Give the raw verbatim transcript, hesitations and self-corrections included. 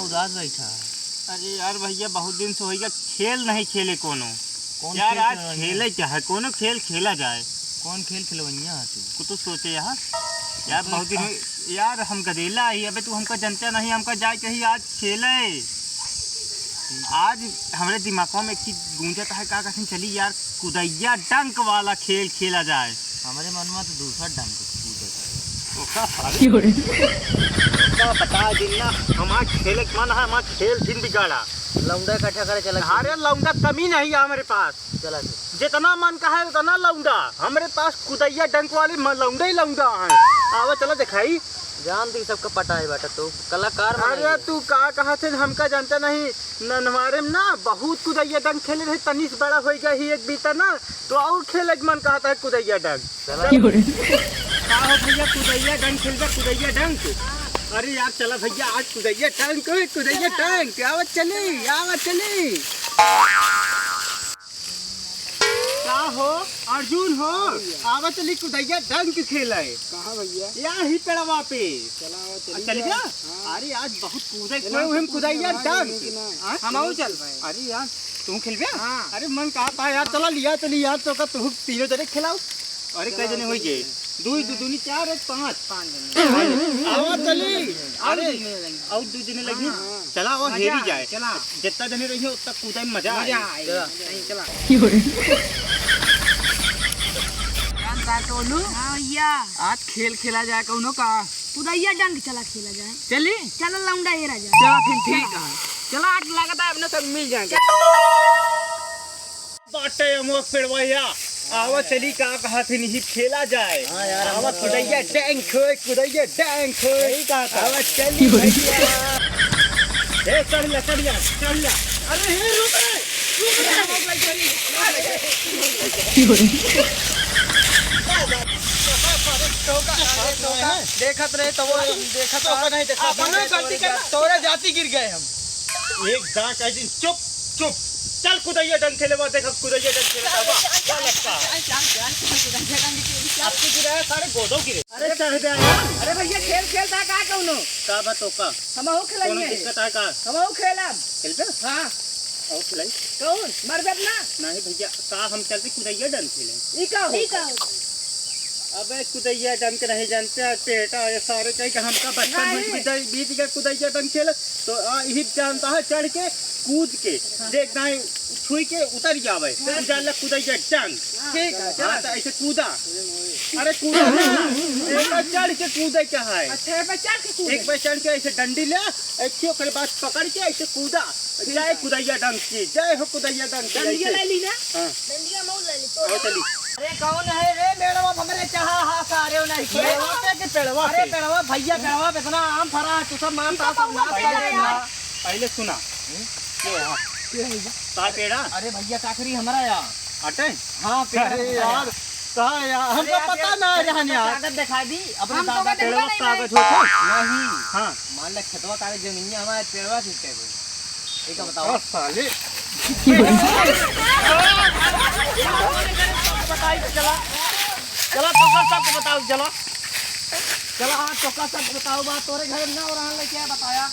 उदास बैठा है। अरे यार भैया, बहुत दिन से होइगा खेल नहीं खेले कोनो। कौन यार, खेल आज खेलवाइया? खेले क्या है, कोनो खेल खेला जाए। कौन खेल खेलवाइया है तू? कुछ तो सोचे यार। यार, तो बहुत दिन का हो, यार, हम गदेला ही, अबे तू हमका जनते नहीं, हमका जाए के ही आज खेले। आज हमरे दिमागवा में एक चीज गूंजत है, का कहते हैं, चली यार, कुदैया डंक वाला खेल खेला जाए। हमरे मन में तो दूसरा डंक कूदत है। ओका सारे। का बता दिन ना, हमार खेले के मन है, हमार खेल दिन बिगाड़ा। लौंडा इकट्ठा करे चला। अरे लौंडा कमी नहीं है हमरे पास। चला फिर। जितना मन का है उतना लौंडा। हमरे पास कुदैया डंक वाले म-, लौंडा ही लौंडा है। आवा चला दिखाई। जान दी सबका पटाए बाटा तो कलाकार अरे बनाइए। तू का कहत है, हमका जानता नहीं। ननवारे में ना बहुत कुदैया डंक खेले रहे, तनी से बड़ा होइगा ही एक बीता ना, तो और खेले के मन कहता है कुदैया डंक। चला। का हो भैया, कुदैया डंक खेलबे, कुदैया डंक? अरे यार, चला भैया, आज कुदैया डंक, कुदैया डंक, आवा चली, आवा चली। का हो अर्जुन हो, आवा चली कुदैया डंक खेले। कहाँ भैया? यहाँ ही पेड़वा पे। चला, आवा आ, चली चल जा। गया? हाँ। अरे आज बहुत कूदे चला, कोई हम कुदैया डंक। हाँ? हम आऊ चल भाई। अरे यार, तू खेलबे? हाँ। अरे मन कहा था यार, चला लिया चली यार, तो का तू तीनों जने खिलाओ। अरे कई जने होई गए? दुई, दु दुनी चार, एक पाँच। पाँच जने। आवा चली। अरे, अरे, और दु जने लगी। हाँ। चला, वो मजा हेरी आए, जाए। चला। जितना जने रही हो, उतना कूदे में मजा मजा आए। आए, चला। मजा आए, चला। राम का टोलू? हाँ भैया। आज खेल खेला जाए कौनो का? कुदैया डंक चला खेला जाए। चली? चला लौंडा ये राजा। चला फिर ठीक है। चला आज लागत है अपने सब मिल जाएंगे। बाटे अमवा पेड़वैया, आवा चली का कहा थे नहीं खेला जाए। हाँ यार, आवा कुदैया डंक होए, कुदैया डंक होए। सही कहा था। आवा चली भैया। ए, चढ़ ला, चढ़ ला, चढ़ ला। अरे हे, रुक रे, रुक रे। देखत रहे तो वो, देखत तो रहे। नहीं देखा। अपना गलती कर, तोरे जाति गिर गए हम। एक दांत ऐसी चुप, चुप। चल कुदैया डंक खेले, वो देखा कुदैया डंक खेले, का बा? क्या लगता है? अब तू गिरा है, सारे गोदो गिरे। अरे चढ़ गया यार। अरे भैया, खेल खेलता का कौनो? का बा तो का? हम हो कोनो खेलेंगे। दिक्कत है का? हम हो खेलब। खेलबे? हाँ। और खेलाई? कौन? मरबे अपना? नहीं भैया, का हम चलते कुदैया डंक खेले? ई का हो? ई का हो? अबे कुदैया डंक नहीं जानते, पेटा ये सारे कहे कि हमका बचपन में नहीं। बीत, बीत गया कुदैया डंक खेले, तो आ, यही जानता है चढ़ के, कूद के, हाँ। देख दाएं छुई के उतर जावे, हाँ। उतर जाला कुदैया डंक। ठीक है, हाँ, चला। तो ऐसे कूदा। अरे कूदा ना, एक बार चढ़ के कूदे के है। अच्छा, एक बार चढ़ के कूदे। एक बार चढ़ के ऐसे डंडी ले, ऐसे ओकरे बाद पकड़ के ऐसे कूदा। जय कुदैया डंक की, जय हो कुदैया डंक की, डंडिया ऐसे। ले ली ना? हाँ। डंडिया मऊ ले ली, तो आओ चली। अरे कौन है रे मैडम, अब हमरे चाहा हा सारे नहीं। पेड़वा पे के पेड़वा अरे पे? पेड़वा भैया, पेड़वा पे इतना आम फरा है, तू सब मार ई तो सब मऊआ नाश पेड़ा कर है देना। यार। पहले सुना। हम्म? के है? के है भैया? का पेड़ा? अरे भैया, काकरी हमारा यार। हटे? हाँ, पेड़ा अरे हमारा यार, यार। कहाँ यार? हमको अरे यार, पता ना है पेड़ रहन का यार। कागज दिखा दी, अपने हम तो दादा का पेड़वा देखा नहीं कागज भाई। होता है? नहीं। हाँ। मान ले खेतवा कागज जमीन हमारे पेड़वा किसके कोई? ये का बताओ? ओ साले। बताई तो चला। चला, तो कर सबको बताओ, चला। चला, हाँ, तो कर सबको बताओ, बात तोरे घर में ना हो रहा, लेके आया, बताया।